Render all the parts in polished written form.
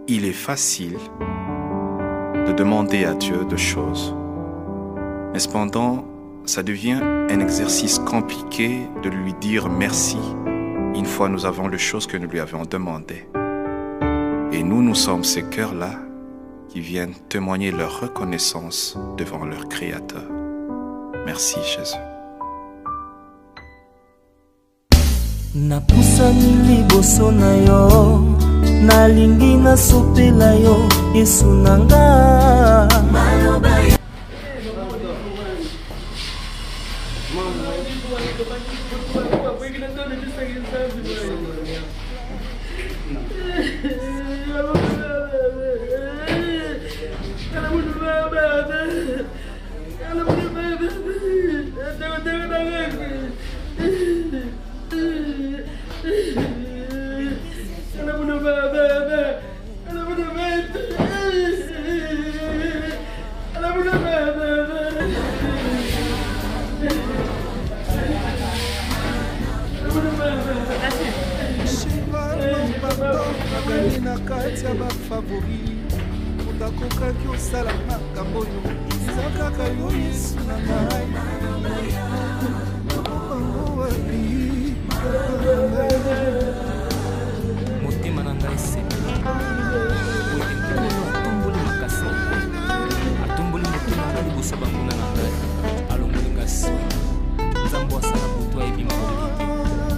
Il est facile de demander à Dieu de choses. Mais cependant, ça devient un exercice compliqué de lui dire merci une fois nous avons les choses que nous lui avions demandées. Et nous, nous sommes ces cœurs-là qui viennent témoigner leur reconnaissance devant leur Créateur. Merci Jésus. Napusani liboso na yo, nalingi nasopela yo Yesu na nga. Na kati ya bafavori, moto akokaki osala makambo oyo eza kaka yo, Yesu na ngai. Bango wapi? Motema na ngai esepeli po ete Nkolo atomboli makasi na ngai, atomboli moto na ngai liboso ya banguna na ngai, alongoli ngai soni. Nzambe asala butu ayebi mpongi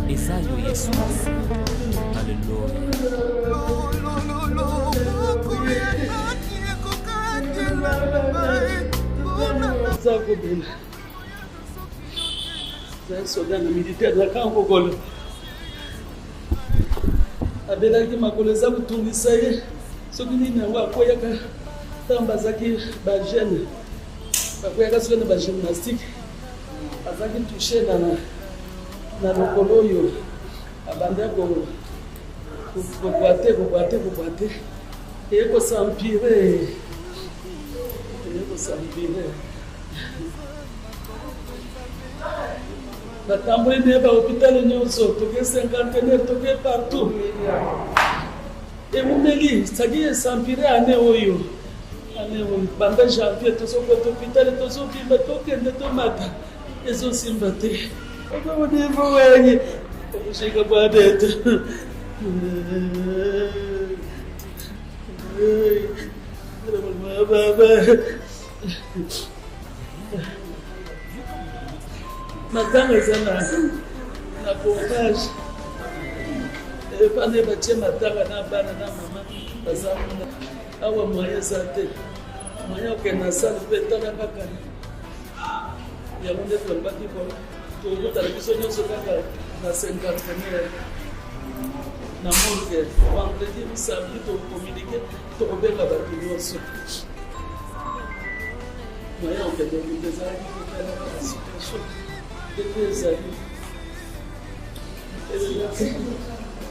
te, eza yo Yesu. Aleluya. Aza kobela, azali soda na militaire na camp Kokolo. Abelaki makolo eza kotungisa ye, soki nini yango. Akweyaka ntango bazalaki bajeune, bakweyaka soki na bagymnastique, azalaki touché na lokolo oyo, abandaki koboiter, koboiter, koboiter, eye kos'empirer, eye kos'empirer. Batamboli nde bahôpital nyonso, toke Cinquantenaire, toke partout, ewumeli saki es'empirer. Ane oyo, ane oyo, banda janvier tozokota hôpital, tozobimba, tokende, tomata, ezosimba te. Okomudivu wenye okushika bwabetu. Baba, matanga eza na pompage epande, batie matanga na bana na mama baza kuna. Awa moyen eza te, moyen okende na salle mpe tala kaka yango nde tolobaki tokutana biso nyonso kaka na Cinquantenaire na morgue vendredi, samedi. Tokocommuniquer, tokobenga bato nyonso. Moyen okende okende ezalaki kotala kaka situation ndenge ezali.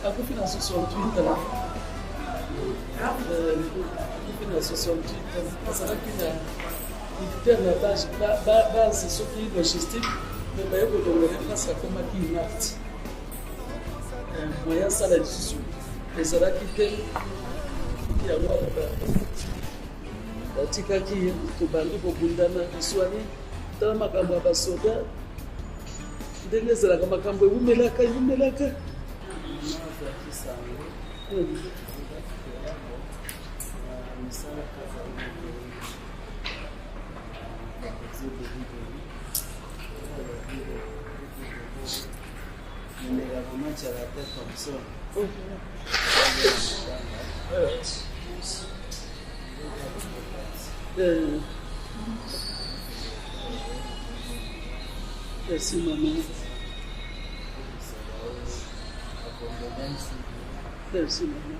Akufi na 68 ans, akufi na 68 ans. Azalaki na militaire na base soki logistique, mais baye kolongola place, akomaki inapte. Moyen asala lisusu ezalaki te, yango batikaki ye. Tobandi kobundana, koswani. Tala makambo ya basoda ndenge ezalaka, makambo ewumelaka, ewumelaka. Merci maman. Merci maman.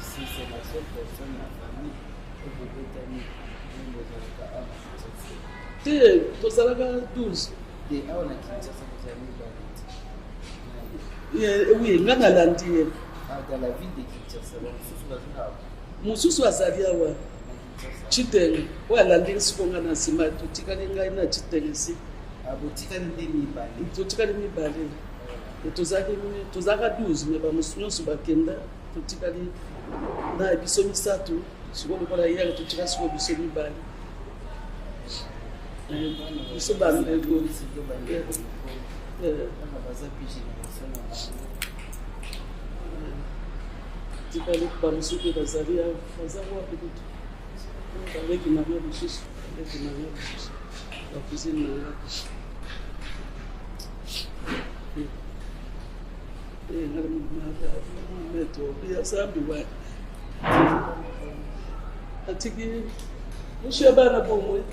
Si c'est la seule personne na famille okobotami, bozalaka awa na Kinshasa? Te, tozalaka 12. Te, awa na Kinshasa bozala mibale te? Oui, nga nalandi ye. Ah, dans la ville de Kinshasa, bamosusu bazalaka? Mosusu azali awa. Chitenge oyo alandi siko ngai na nsima, totikali ngai na Chitenge si. Ah, botikali nde mibale? Totikali mibale. Tozalaki tozalaka 12 mais bamosusu nyonso bakenda, totikali na biso misato. Sikoyo lokola yere totika sikoyo biso mibale, biso bandeko. Tikali bamosusu mpe bazali awa, baza wapi kutu? Baleki na nga mosusu, baleki na nga mosusu, bacousine na nga. Ngambi atiki musu ya bana bomoi,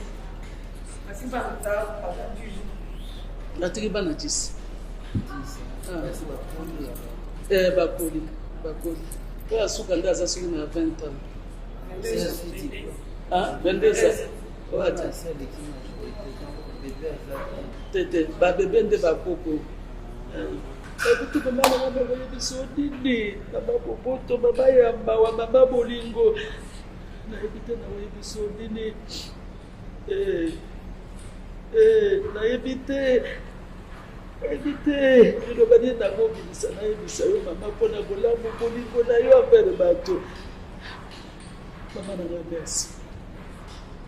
atiki bana 10. Bakoli, bakoli. Oyo asuka nde aza soki na 20 ans, 22 ans te te, babebe nde bakoko. Ekuti mama nanga, bakoyi biso nini? Mama boboto, mama ya mawa, mama bolingo, nayebi te nakoyi biso nini. Nayebi te, nayebi te liloba nini nakobimisa nayebisa yo mama mpona bolamu bolingo na yo envers bato. Mama na ngai, merci,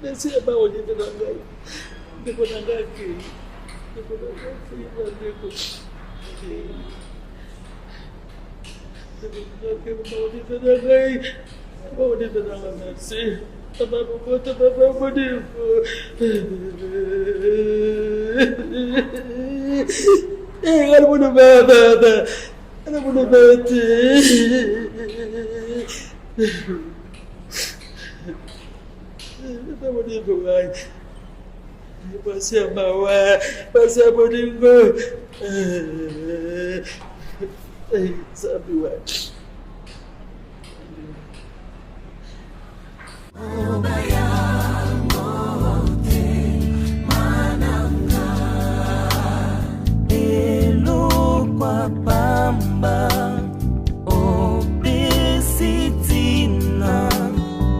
merci ya baolive na ngai. Ndeko na ngai akei, ndeko na ngai akei, bandeko, ndeko na ngai akei. Mama Olive na ngai, mama Olive na ngai, merci. Mama boboto, mama bolingo. Alamuna baba, alamuna bate. Mama bolingo ngai, mwasi ya mawa, mwasi ya bolingo, Nzambe wa. Elokwa pamba opesi ntina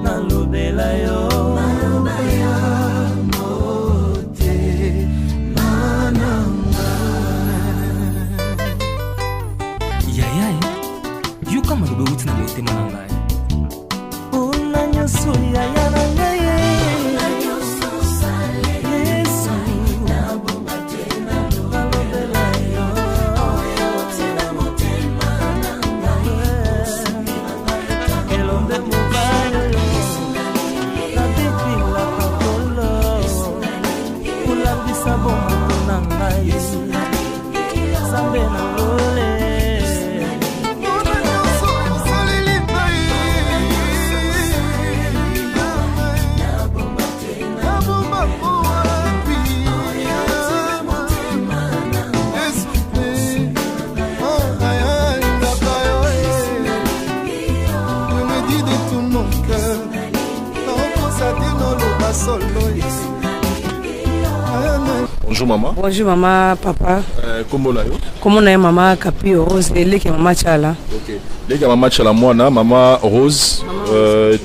nalobela yo. Maloba yango te mananga. Yaya, yoka maloba euti na motema na ngai. Mpona nyonso yaya na ngai, Yesu, nalobela yo. Elombe mobali nabikilaka kolo kolambisa bomoto na ngai, Nzambe na lole. Mpona nyonso osaleli ngai, nabomba po wapi? Yesu, alingaka yo. Je me dis de tout mon cœur, naokosa te, noloba solo. Bonjour maman. Bonjour mama, papa. Kombo na yo? Kombo na ye mama Kapi Rose, eleki ya mama Tshala. Ok. Leki ya mama Tshala mwana, mama Rose,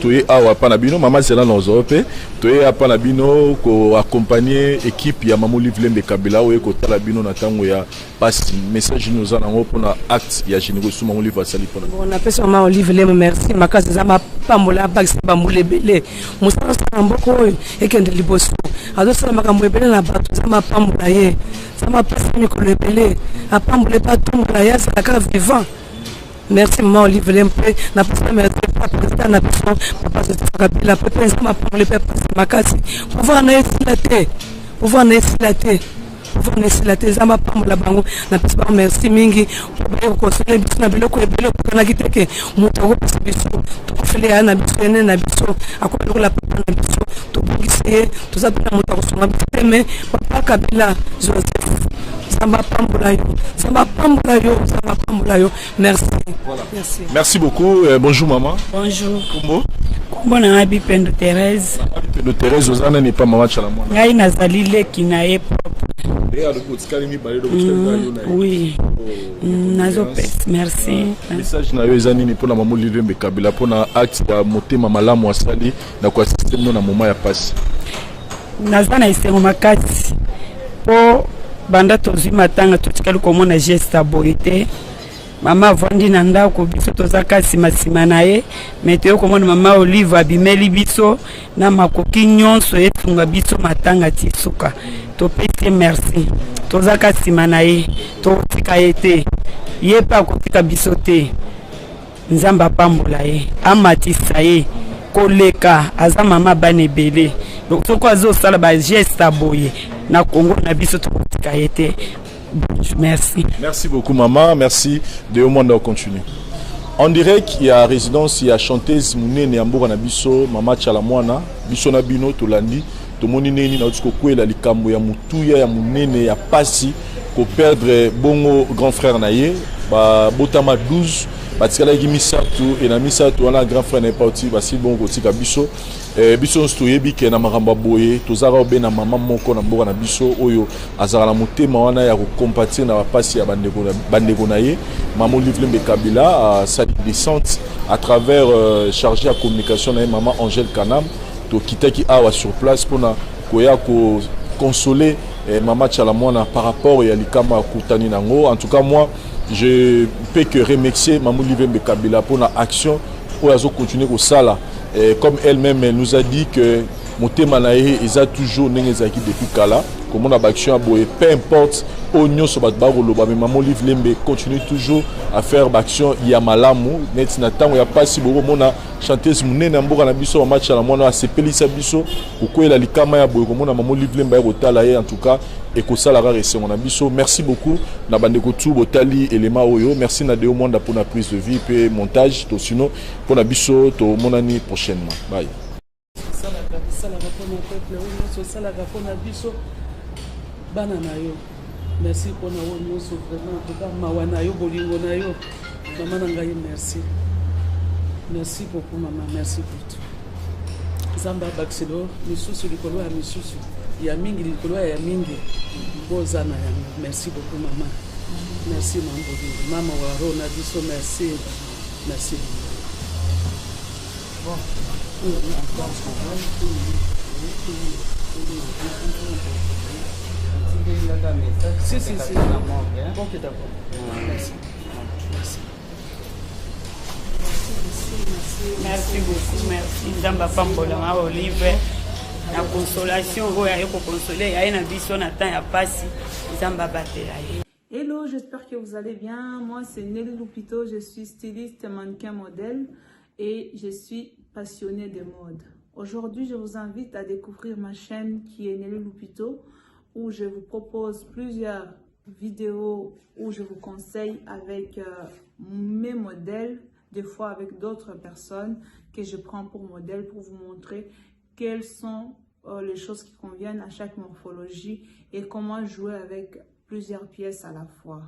toye awa pa na bino, mama Zela na ozo pe, toye apa na bino ko accompagner équipe ya Mama Olive Lembe Kabila oyo kotala bino na tango ya pasi. Message nini oza nango mpona acte ya générosité Mama Olive asali mpona? Bon, napesi mama Olive Lembe merci makasi, eza mapambola, abakisa bambula ebele. Mosala osala mboka oyo ekende liboso, azosala makambo ebele na bato, eza mapambola ye, eza mapesa mikolo ebele, apambola epe atombola ye, azala kaka vivant. Merci mama Olive Lembe. Mpe napesa merci pa président na biso, papa Joseph Kabila, mpe mpe eza mapambola mpe apesa makasi. Pouvoir na ye esila te, pouvoir na ye esila te, pouvoir na esila te. Eza mapambola bango, napesi bango merci mingi mpo baye kokonsole biso na biloko ebele. Okokanaki te ke moto akopesa biso, tokofeli yaya na biso, ene na biso, akomi lokola papa na biso. Tobongisi ye, toza mpe na moto akosunga biso te. Me papa Kabila Joseph, Nzambe apambola yo, Nzambe apambola yo, Nzambe apambola yo. Merci. Voilà. Merci. Merci beaucoup. Bonjour maman. Bonjour. Kombo? Kombo na ngai Bipendo Thérèse. Bipendo Thérèse, oza nani pa mama Tshala mwana? Ngai nazali leki na ye propre. Nde alobi otikali mibale, donc otikali kaka yo na ye. Oui. Nazopesa merci. Message na yo eza nini mpona mama Olive Lembe Kabila, mpona acte ya motema malamu asali na koassiste bino na moment ya pasi? Naza na esengo makasi mpo banda tozwi matanga totikali komona geste ya boye te. Mama avandi na ndako, biso toza ka nsima nsima na ye, me toye komona mama Olive abimeli biso na makoki nyonso esunga biso matanga ti suka. Topesi ye merci, toza ka nsima na ye, tokotika ye te, ye mpe akotika biso te. Nzambe apambola ye, amatisa ye koleka. Aza mama bana ebele, donc soki azosala bageste ya boye na Kongo na biso, tokotika ye te. Merci. Merci beaucoup maman, merci de au monde continue. En direct, il y a résidence, il y a chanteuse munene ya mboka na biso, mama Tshala Mwana, biso na bino tolandi, tomoni neni na kokwela likambo ya mutuya ya munene ya pasi ko perdre bongo grand frère na ye, ba botama 12, batikalaki misato e na misato wana grand frère na ye pauti basili bongo kotika biso. Biso nyonso toyebi ke na makambo ya boye tozalaka obe na mama moko na mboka na biso oyo azalaka na motema wana ya kocompatir na bapasi ya bandeko na ye. Mama Olive Lembe Kabila asali descente à travers chargé ya communication na ye, mama Angèle Kanam. Tokitaki awa sur place mpona koya koconsoler mama Tshala Mwana par rapport ya likama akutani nango. En tout cas, moi je peux que remercier mama Olive Lembe Kabila mpona action oyo azocontinue kosala. Comme elle-même elle nous a dit que motema na ye eza toujours ndenge ezalaki depuis kala, komona baaction ya boye, peu importe oyo nyonso bato bakoloba, mais mama Olive Lembe continue toujours à faire baaction ya malamu. Neti na ntango ya pasi, bokomona chanteuse monene ya mboka na biso, mama Tshala Mwana, asepelisa biso kokwela likama ya boye, komona mama Olive Lembe ya kotala ye, en tout cas ekosala kaka esengo na biso. Merci beaucoup na bandeko tu botali elema oyo. Merci na Deo Mwanda mpona prise de vue mpe montage. To sino mpona biso, tomonani prochainement. Bye. Osalaka, osalaka mpona peuple oyo nyonso, osalaka mpona biso bana na yo. Merci mpona oyo nyonso, vraiment. En tout cas, mawa na yo, bolingo na yo, mama na ngai, merci, merci beaucoup mama, merci pour tout. Nzambe abakiselo misusu likolo ya misusu, ya mingi likolo ya mingi boza na yango. Merci beaucoup mama, merci mama bolingo, mama wa ro na biso, merci, merci. Bon. Si, si, si. Ok, d'accord. Merci. Merci. Merci beaucoup, merci. Nzambe apambola ma Olive na consolation oyo aye kokonsole yaye na biso na temps ya pasi. Nzambe abatela ye. Hello, j'espère que vous allez bien. Moi, c'est Nelly Lupito. Je suis styliste, mannequin modèle et je suis passionnée de mode. Aujourd'hui, je vous invite à découvrir ma chaîne qui est Nelly Lupito, où je vous propose plusieurs vidéos où je vous conseille avec mes modèles, des fois avec d'autres personnes que je prends pour modèle pour vous montrer quelles sont les choses qui conviennent à chaque morphologie et comment jouer avec plusieurs pièces à la fois.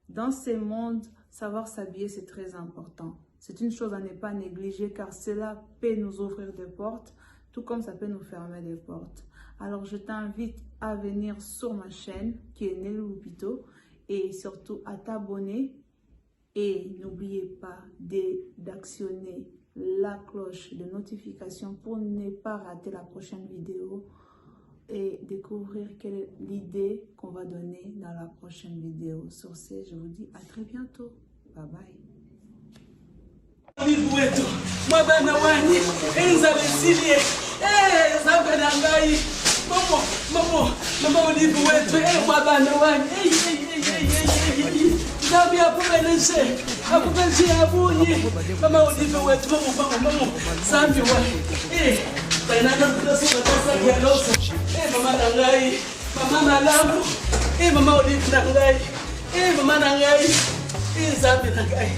Dans ces mondes, savoir s'habiller, c'est très important. C'est une chose à ne pas négliger car cela peut nous ouvrir des portes, tout comme ça peut nous fermer des portes. Alors, je t'invite à venir sur ma chaîne qui est Nelly Lupito et surtout à t'abonner et n'oubliez pas d'actionner la cloche de notification pour ne pas rater la prochaine vidéo et découvrir quelle est l'idée qu'on va donner dans la prochaine vidéo. Sur ce, je vous dis à très bientôt. Bye bye. Wetu mwa bana wanyi, enzala esili, nzambe na ngai. Momo momo mama Olive wetu, mwa bana wanyi, nzambe akubeneshe, akubeshe ya bunyi. Mama Olive wetu, momo momo momo, nzambe wa bainanakutasukatasakialoso. Mama na ngai, mama malamu, mama Olive na ngai, mama na ngai, nzambe na ngai,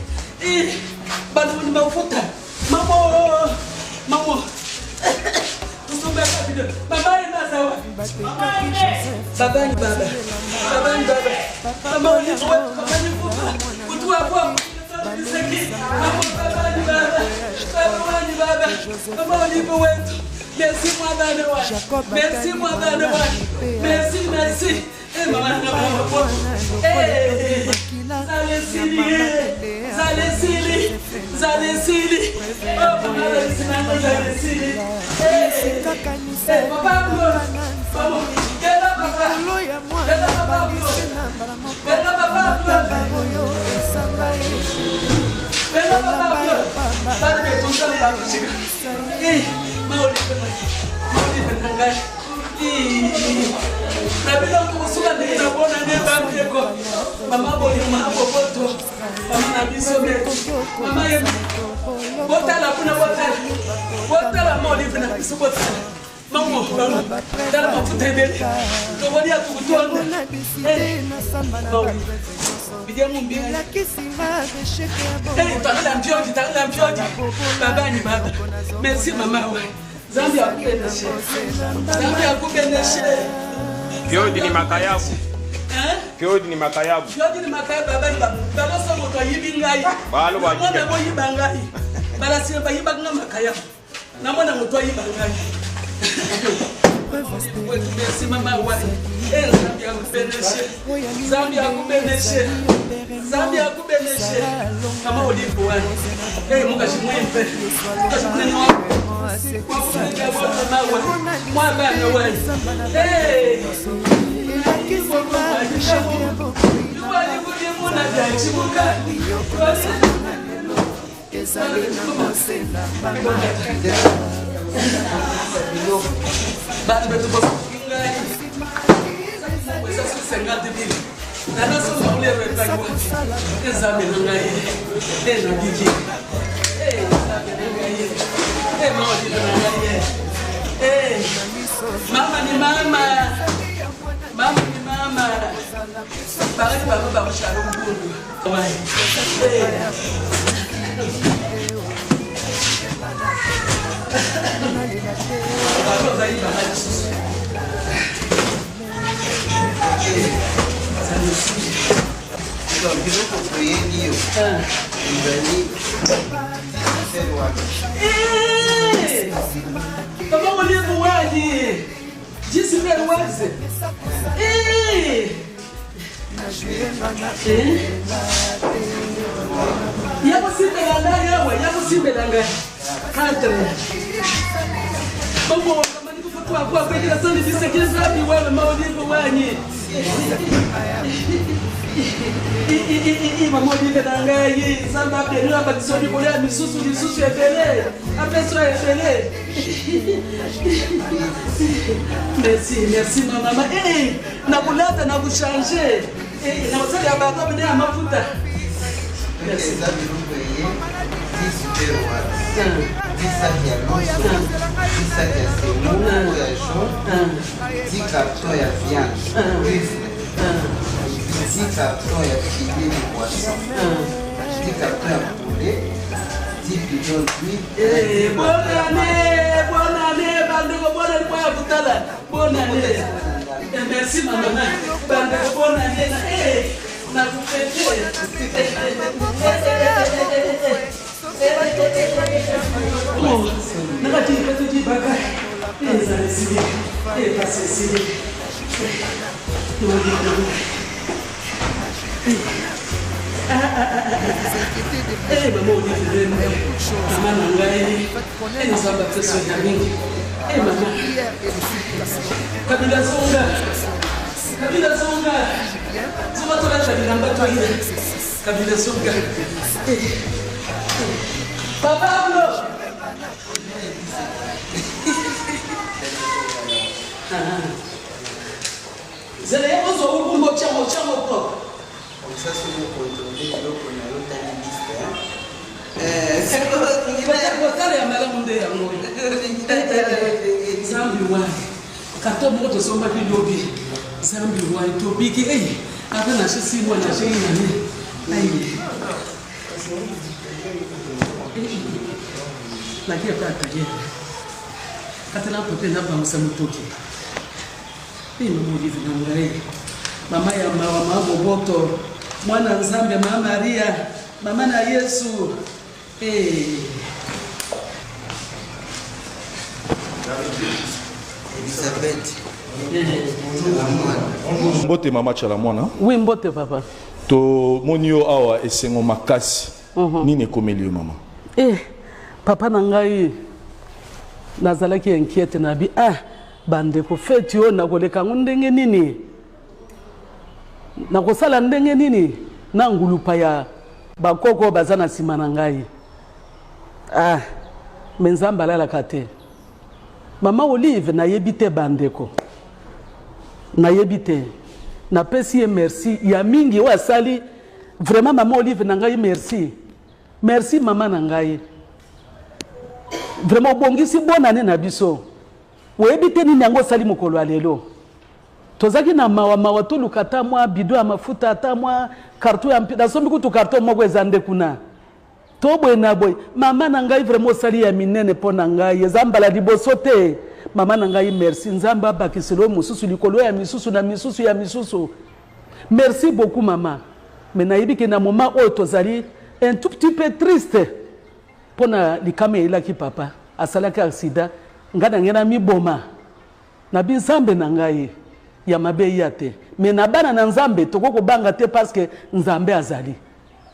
baloni mafuta, mamo mamo mama enazawa babani baba, babani baba, mama Olive wetu, mama nikufa kutuwa mama, babani baba, babani baba, mama Olive wetu, merci mwa bana wa, merci mwa bana wa, merci, merci. Eh, mama na nga mama Eh, nzala esili eh. Nzala esili nzala esili Oh, mama na nga nzala esili Eh, eh, papa Claude mama kela papa kela papa Claude kela papa Claude kela papa Claude bana betunzala bakushika Eh, maolipe maolipe na ngai na bino kosuka ndenge na bona nde bandeko mama bolingo mama boboto mama na biso me mama ye botala kuna botala botala ma olive na biso botala mamo mamo tala mafuta ebele toboli ya tukutonda bidia mumbi tangela mpiodi tangela mpiodi babani baba merci mama we Nzambe akubeneshe. Nzambe akubeneshe. Fyodi ni makayabu. Hein? Fyodi ni makayabu. Fyodi ni makayabu baba ba. Baloso moto ayibi ngai. Balo ba. Mwana boyiba ngai. Bala sima bayibaka nga makayabu. Namona moto ayiba ngai. Merci mama wani. Eh Nzambe akubeneshe. Nzambe akubeneshe. Nzambe akubeneshe. Mama olive wani. Eh mukashi mwimpe. Mukashi munene wako. Mwa bana wani. Eh. Ezali na mosela. Bato betu bosuki ngai eza 50 mille nanasonga olero epai wapi ezambe na ngai e nabiki ezambe na ngai e maolilo na ngai e mama ni mama mama ni mama bakati bango bakoshalo mbundu. Bato ozali banga lisusu. Donc, biloko toyeli yo ezali sel wana. Papa Olive wani jisipel waze. Ya kosimbela ngai awa, ya kosimbela ngai 4 bongo kwekela soni biseki nzambi wewe maolive wanyi mama Olive na ngai, Nzambe abeni abakisi likolo ya misusu lisusu ebele, apeso ebele. Merci, merci ma mama. Nakolata, nakochange, nakosala ya bato bene ya mafuta. Merci. Eza biloko eye 10 super wat, 10 sac ya loso, 10 sac ya semo oyo ya jaune, 10 carton ya viande buffle, 10 carton ya filet de poisson, 10 carton ya poulet, 10 bidon d'huile. Bonne année, bonne année bandeko, bonne année ya kotala, bonne année. Merci ma mama. Bandeko, bonne année na nakupete. Nakati katotibaka ezala esili epasi esili. Mama Olive, mama na ngai, Nzambe apeso ya mingi. Mama Kabila zonga, Kabila zonga, zonga, tolata bilamba toye. Kabila zonga. Papa Ablo. Zela ye ozwa okumba otyango otyango propre. Comme ça, soki ocontrôle biloko na yo, tali liste. Kotala ya malamu nde yango. Nzambi wani karton moko tosombaki lobi, Nzambi wani tobiki ei ata nashe 6 mois, nashe inane ai naki ata atelier katala papier nabangusa motoki. E mama Olive na ngai, mama ya mawa, mama boboto, mwana Nzambe, mama Maria, mama na Yesu. Eh. Elisabeth Mwana. Mbote mama Tshala Mwana. Oui, mbote papa. Tomoni yo awa esengo makasi. Nini ekomeli yo mama? Eh, papa na ngai nazalaki inquiète na bi ah bandeko feti oyo nakoleka yango ndenge nini? Nakosala ndenge nini na ngulupa ya bakoko oyo baza na nsima na ngai? Ah, me Nzambe alalaka te. Mama Olive nayebi te bandeko, nayebi te, napesi ye merci ya mingi oyo asali vraiment. Mama Olive na ngai merci, merci mama na ngai, vraiment obongisi bonne année na biso. Oyebi te nini yango osali mokolo ya lelo. Tozalaki na mawa mawa, toluka ata mwa bidon ya mafuta, ata mwa carton ya mpi, nasombi kutu carton moko eza nde kuna. To boye na boye. Mama na ngai vraiment osali ya minene mpo na ngai, eza mbala liboso te. Mama na ngai merci, Nzambe abakisela yo mosusu likolo ya misusu na misusu ya misusu. Merci beaucoup mama. Mais nayebi ke na moment oyo tozali un tout petit peu triste mpo na likama eyelaki papa, asalaki accident, ngai na ngai namiboma. Na bi Nzambe na ngai ya mabe eya te, mais na bana na Nzambe tokoki kobanga te parce que Nzambe azali.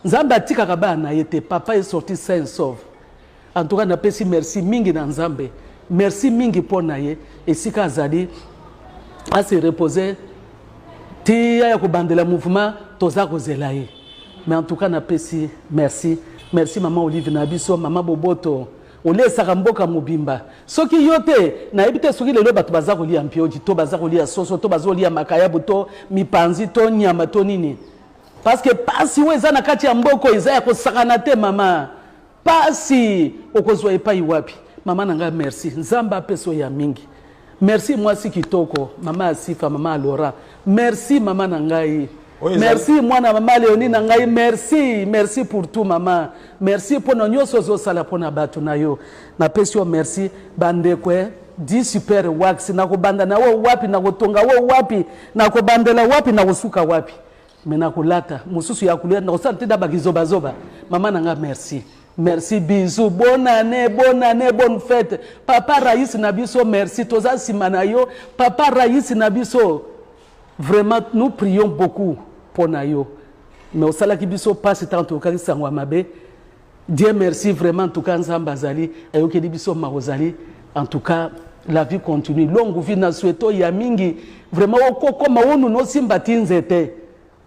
Nzambe atikaka bana na ye te. Papa est sorti sain et sauve. En tout cas napesi merci mingi na Nzambe. Merci mingi mpo na ye esika azali a se reposer ti aya kobandela mouvement toza kozela ye. Mais en tout cas napesi merci. Merci maman Olive na biso, maman Boboto. Olesaka mboka mobimba. Soki yo te, nayebi te soki lelo bato baza kolia mpiodi to baza kolia soso to baza kolia makayabu to mipanzi to nyama to nini. Parce que pasi oyo eza na kati ya mboko eza ya kosakana te mama. Pasi okozwa epai wapi? Mama na ngai merci. Nzambe apesa oyo ya mingi. Merci mwasi kitoko, mama Asifa, mama Alora. Merci mama na ngai. Merci mwana mama Leonie na ngai, merci, merci pour tout mama. Merci mpo na nyonso ozosala mpo na bato na yo. Napesi yo merci bandeko eh. Di super wax nakobanda na wo wapi, nakotonga wo wapi, nakobandela wapi, nakosuka wapi. Mais nakolata mosusu ya couleur nakosala te na bakizobazoba. Mama na ngai merci. Merci, bisous, bonne année, bonne année, bonne fête. Papa Raïs na biso merci, toza nsima na yo. Papa Raïs na biso, vraiment nous prions beaucoup mpo na yo. Mais osalaki biso pasi ntango tokokaki sango ya mabe. Dieu merci vraiment, en tout cas Nzambe azali, ayokeli biso mawa ozali. En tout cas la vie continue. Longue vie na souhaito ya mingi. Vraiment okokoma onu nosimba ti nzete.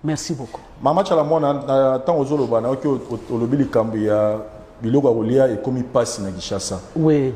Merci beaucoup. Mama Tshala Mwana, na ntango ozoloba nayoki olobi likambo ya biloko ya kolia ekomi pasi na Kinshasa. Oui.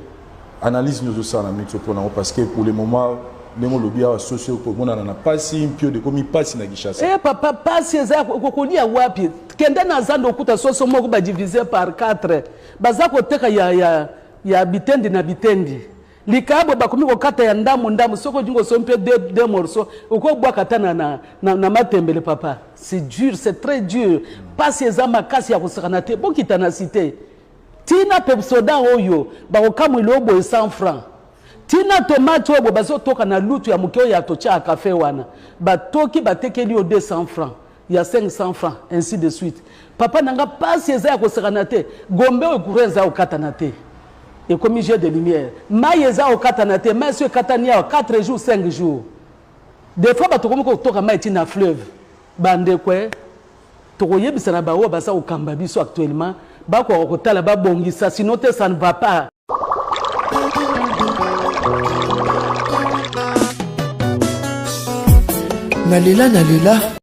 Analyse nini ozosala na mito mpo nango parce que pour le moment ndenge olobi awa soso ekomonana na pasi mpio ekomi pasi na Kinshasa. Eh papa, pasi eza kolia wapi? Kende na zando okuta soso moko ba diviser par 4. Baza koteka ya ya ya bitendi na bitendi. Likabo bakomi kokata ya ndambo ndambo, soki olingi osombi mpe deux morceaux okobwaka ata na, na, na, na matembele papa. C'est dur, c'est très dur. Pasi eza makasi ya kosakana te. Bokita na cité. Tina pepsoda oyo bakokamwela oyo boye 100 francs. Tina tomate oyo boye bazotoka na lutu ya moke oyo ya totyaka kafe wana. Batoki batekeli yo 200 francs ya 500 francs ainsi de suite. Papa na nga pasi eza ya kosakana te. Gombe oyo courant eza kokatana te. Ekomi jeu de lumière. Mai eza kokatana te. Mai so ekatani awa 4 jours 5 jours. Des fois bato komi kotoka mai ti na fleuve. Bandeko eh, tokoyebisa na baoyo baza kokamba biso actuellement bakoka kotala babongisa, sinon te ça ne va pas. Nalela nalela.